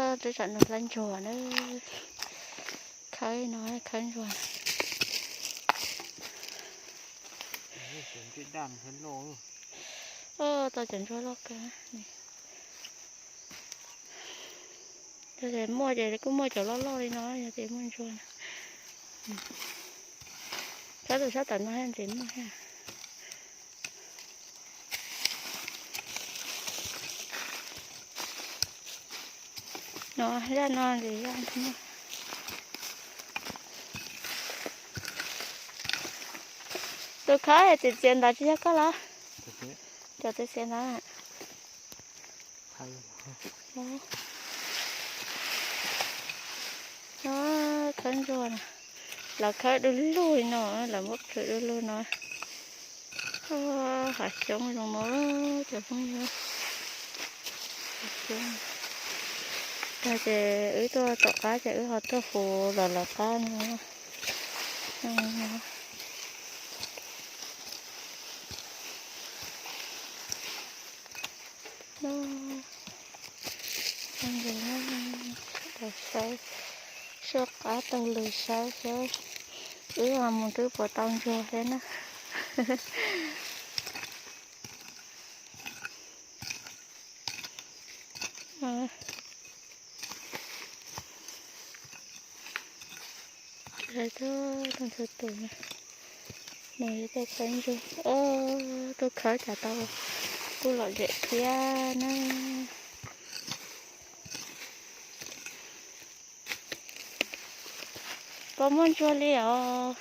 Twb tsam nws hlais ntsuag na. Khawb no, khawb ntsuag. Tau cov ntsuag loj kawg. Yog tias muaj ces kuj muaj cov loj loj li no, yog tias muaj ntsuag. Sab tus sab tom no ntses muaj thiab. No, zaj no ntses zaj no. Tus khawb txias txias ntawd tsis yog koj los? Cov txias txias ntawd. Khawb ntsuag na, lawv khawb du lug li no, lawv muab plhws du lug no. Hav xyoob zoo no cov phooj ywg. Tag ces wb tuaj tom qab ces wb ho tuaj hu lawv lawv qab no. Saib, soj qab taug lw saib saib wb ho mus twb puas tau ntsuag thiab na. Tuaj tus, nws tuaj khawb ntsuag, tuaj khawb cas tau kuj lom zem thiab na. Puas muaj ntsuag li os?